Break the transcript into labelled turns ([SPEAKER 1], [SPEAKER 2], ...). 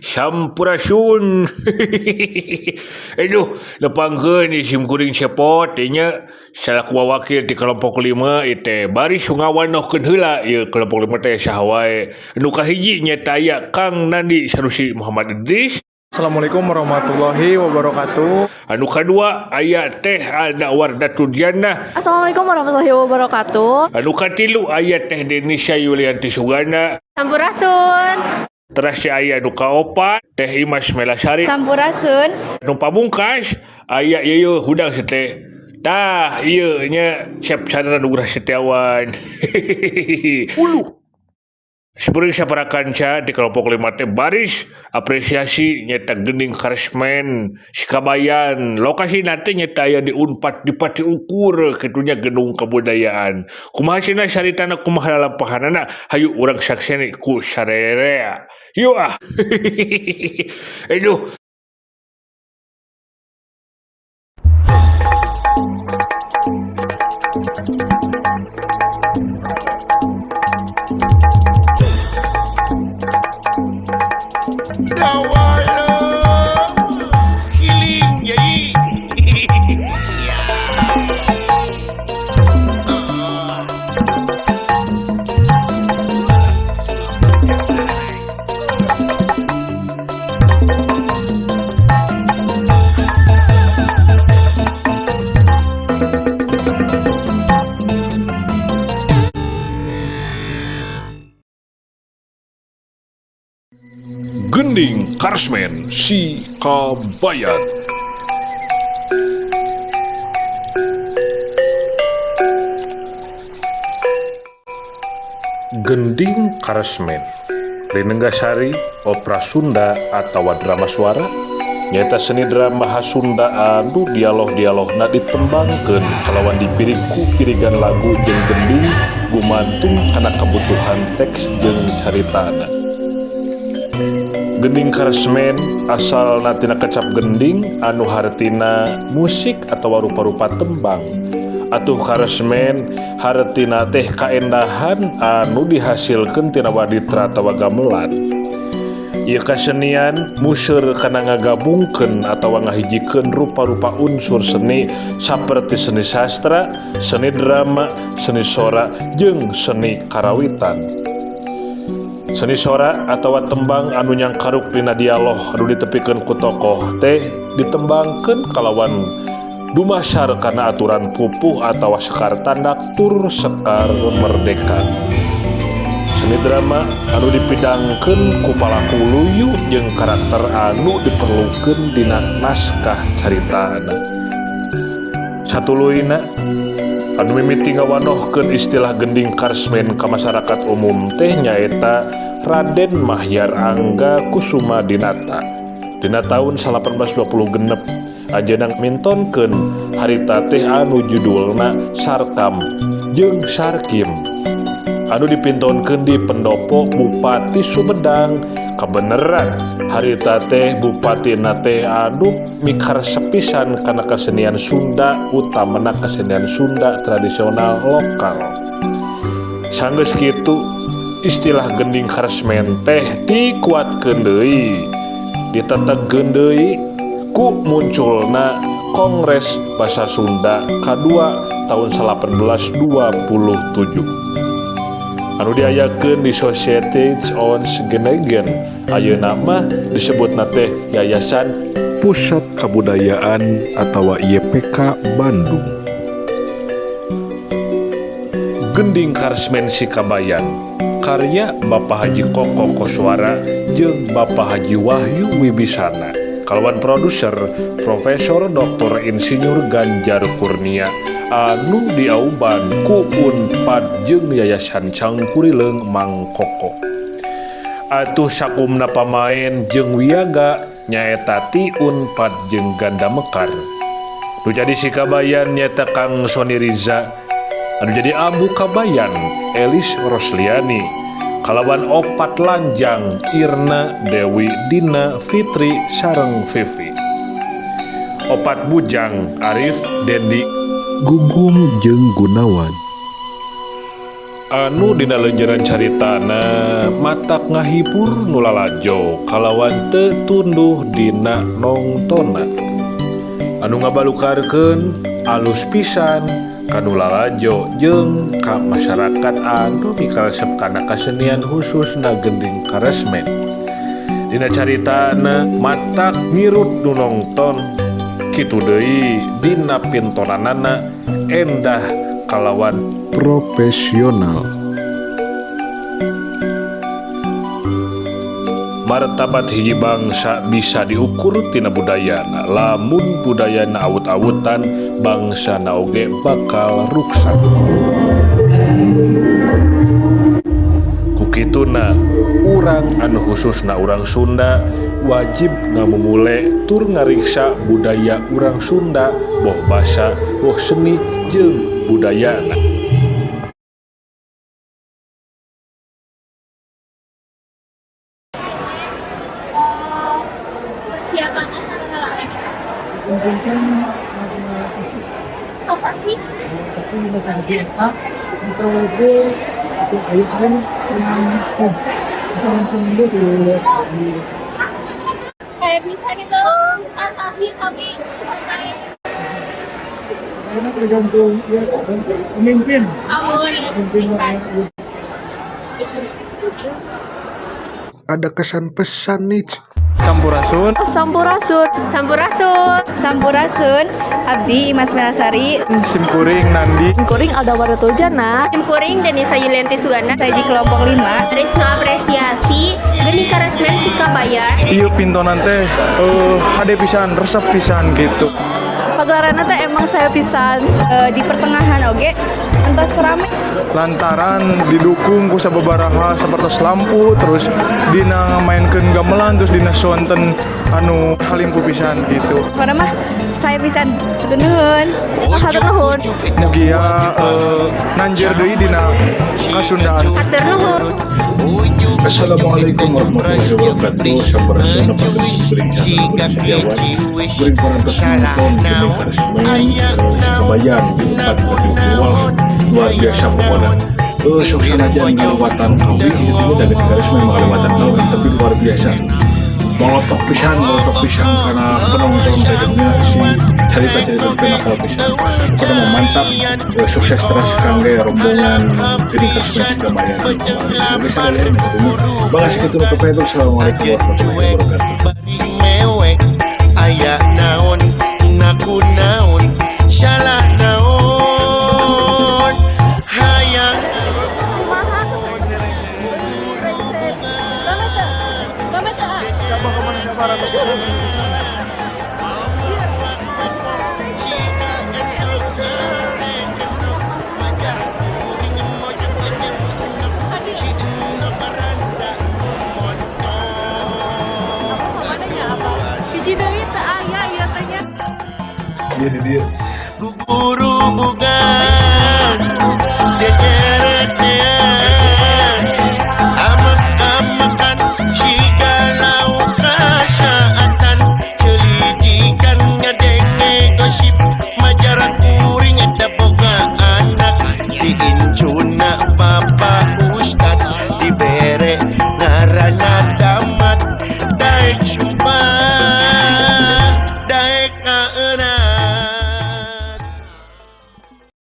[SPEAKER 1] Sampurasun. Aduh, nepangkeun sim kuring cepot nya salaku wakil ti kelompok 5 ieu teh baris ngawanohkeun heula ieu kelompok 5 teh saha wae. Nu kahiji nyaeta aya Kang Nandi Sanusi Muhammad Idris.
[SPEAKER 2] Assalamualaikum warahmatullahi wabarakatuh.
[SPEAKER 1] Anu kadua aya Teh Alda Wardatul Jannah.
[SPEAKER 3] Assalamualaikum warahmatullahi wabarakatuh.
[SPEAKER 1] Anu katilu aya Teh Denisa Yulianti Sugana.
[SPEAKER 3] Sampurasun.
[SPEAKER 1] Teras aya nu kaopat Teh Imas Melasari.
[SPEAKER 3] Sampurasun.
[SPEAKER 1] Nu pamungkas aya ieu hudang teh. Tah ieu nya Cep Chandra Nugraha Setiawan. Uluh. Seperti saparakanca di kelompok 5 teh baris apresiasi nyata gending Karesmen Sikabayan lokasi nanti nyata aya di Unpad di Pati Ukur kitunya gedung kebudayaan kumaha cenah saritana kumaha lalampahanana hayu urang sakseni ku sarerea yuk ah. Aduh. Gending Karesmen Sikabayan. Gending Karesmen Rinenggasari opera Sunda atawa drama suara nyaeta seni drama khas Sunda anu dialog-dialogna ditembangkeun kalawan dipirig ku pirigan lagu jeung gending gumantung kana kabutuhan teks jeung caritana. Gending Karesmen asalna tina kecap gending anu hartina musik atawa rupa-rupa tembang. Atuh karesmen hartina teh kaendahan anu dihasilkeun tina waditra atawa gamelan. Ieu kasenian museur kana ngagabungkeun atawa ngahijikeun rupa-rupa unsur seni saperti seni sastra, seni drama, seni sora, jeung seni karawitan. Seni sora atawa tembang anu nyangkaruk dina dialog anu ditepikeun ku tokoh teh ditembangkeun kalawan dumasar kana aturan pupuh atawa sekar tandak tur sekar merdeka. Seni drama anu dipidangkeun ku palaku luyu jeung karakter anu diperlukeun dina naskah caritana. Satuluyna anu mimiti ngawanohkeun istilah gending Karesmen ka masyarakat umum teh nyaeta Raden Mahyar Angga Kusuma Dinata. Dina taun 1826 ajenang mintonkeun harita teh anu judulna Sarkam jeung Sarkim anu dipintonkeun di pendopo Bupati Sumedang. Kabeneran harita teh bupatina teh anu mikaresep pisan kana kesenian Sunda utamana kesenian Sunda tradisional lokal. Sanggeus kitu istilah gending Karesmen teh dikuatkeun deui, ditetegkeun deui ku munculna Kongres Basa Sunda kadua tahun 1827 anu diayakeun di Société ons Genegen. Ayeuna mah disebutna teh Yayasan Pusat Kabudayaan atawa YPK Bandung. Gending Karesmen Sikabayan karya Bapak Haji Koko Koswara jeung Bapak Haji Wahyu Wibisana kalawan produser Profesor Dr. Insinyur Ganjar Kurnia anu diauban ku Unpad jeung Yayasan Cangkurileung Mang Koko. Atuh sakumna pamaen jeung wiyaga nyaeta ti Unpad jeung Ganda Mekar. Nu jadi Sikabayan nyaeta Kang Sony Riza, anu jadi Ambu Kabayan Elis Rosliani, kalawan opat lanjang Irna, Dewi, Dina, Fitri, sareng Vivi. Opat bujang Arif, Dendi,
[SPEAKER 4] Gugum jeung Gunawan.
[SPEAKER 1] Anu dina leunjeran caritana matak ngahibur nu lalajo kalawan teu tunduh dina nongtonna. Anu ngabalukarkeun alus pisan kanu lalajo jeung ka masyarakat anu mikaresep kana kasenian khususna gending karesmen. Dina caritana matak ngirut nu nongton kitu deui dina pintonanana endah kalawan profesional. Martabat hiji bangsa bisa diukur tina budayana. Lamun budayana awut-awutan, bangsana oge bakal ruksak. Kukituna urang anu khususna urang Sunda wajib ngamumule tur ngariksa budaya urang Sunda, boh basa, boh seni jeung budayana.
[SPEAKER 4] Persiapannya sangat lama gitu.
[SPEAKER 5] Dikumpulkan selama sesi.
[SPEAKER 4] Apa sih?
[SPEAKER 5] Tapi lima sesi eta ditawarkan atau ayuhan senang sekarang seminggu di
[SPEAKER 4] Kayak bisa gitu, tapi kami
[SPEAKER 5] karena tergantung ya pemimpin. Pemimpin ya.
[SPEAKER 1] Ada kesan pesan nih.
[SPEAKER 2] Sampurasun.
[SPEAKER 3] Sampurasun. Sampurasun. Sampurasun. Abdi Imas Melasari.
[SPEAKER 2] Simkuring Nandi.
[SPEAKER 3] Simkuring Alda Warutujana.
[SPEAKER 4] Simkuring Denisa Yulianti Suganda.
[SPEAKER 3] Saya di kelompok 5.
[SPEAKER 4] Risno apresiasi Geni Karesmen Sikabaya.
[SPEAKER 2] Ieu pintonan teh hade pisan, resep pisan gitu.
[SPEAKER 3] Pagelaranna teh emang saya pisan di pertengahan oge entos rame.
[SPEAKER 2] Lantaran didukung ku sababaraha sapertos lampu terus dina ngamainkeun gamelan terus dina sonten anu halimpu pisan gitu.
[SPEAKER 3] Pokoknya mah saya pisan. Hatur nuhun. Hatur nuhun.
[SPEAKER 2] Mugia nanjir deui dina kasundaan.
[SPEAKER 4] Hatur nuhun.
[SPEAKER 1] Assalamualaikum warahmatullahi wabarakatuh. Sampurasun bring parantos nonton gending karesmen Sikabayan di empat luar biasa pokoknya. Sok sanajan ngalewatan kawi itu dan gending karesmen ngalewatan kawi tapi luar biasa. Molotok pisan karena penonton tadinya si cerita-cerita kenapa pisan. Pokoknya mau mantap, sukses terus kangge rombongan gending karesmen Sikabayan. Bisa kalian ketemu. Bang asik itu untuk itu. Assalamualaikum warahmatullahi wabarakatuh.
[SPEAKER 6] Mewek aya naon naku naon salah naon hayang
[SPEAKER 3] Kumaha Rame teu? Rame teu?
[SPEAKER 2] Siapa kemana siapa rata pisan.
[SPEAKER 3] Hiji deui teu aya ieu teh nya.
[SPEAKER 2] Iya di dia.
[SPEAKER 6] Guru bukan.